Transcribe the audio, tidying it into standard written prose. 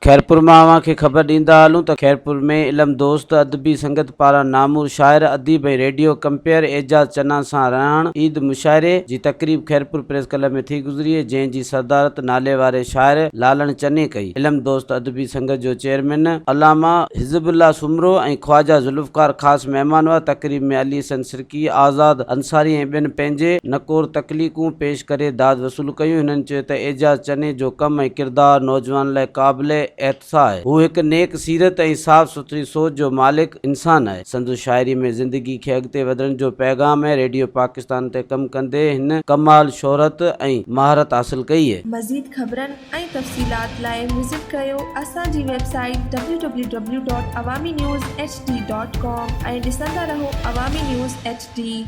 خيرپور مان اوهان کي خبر ڏيندا هلون ته خيرپور ۾ علم دوست ادبي سنگت پاران نامور شاعر، اديب ۽ ريڊيو ڪمپيئر اعجاز چنا سان رهاڻ عيد مشاعري جي تقريب خيرپور پريس ڪلب ۾ ٿي گذري جنهن جي صدارت ناليواري شاعر لالڻ چني ڪئي. علم دوست ادبي سنگت جو چيئرمين علامه حزب الله سومرو ۽ خواجه ذوالفقار خاص مهمان هئا. تقريب ۾ علي حسن سرڪي، آزاد انصاري ۽ ٻين پنهنجي نڪور تخليقون پيش ڪري داد وصول ڪيون. هنن چيو ته اعجاز چني جو ڪم ۽ ڪردار نوجوانن لاء قابل احتساب آهي. هو هڪ نيڪ سيرت ۽ صاف سٿري سوچ جو مالڪ انسان آهي. سندس شاعري ۾ زندگي کي اڳتي وڌڻ جو پيغام آهي. ريڊيو پاڪستان تي ڪم ڪندي هن ڪمال شهرت ۽ مهارت حاصل ڪئي. مزيد خبرن ۽ تفصيلات لاء وزٽ ڪريو اسان جي website W W W dot Awami news H D dot com ۽ ڏسندا رهو عوامي نيوز ايڇ ڊي.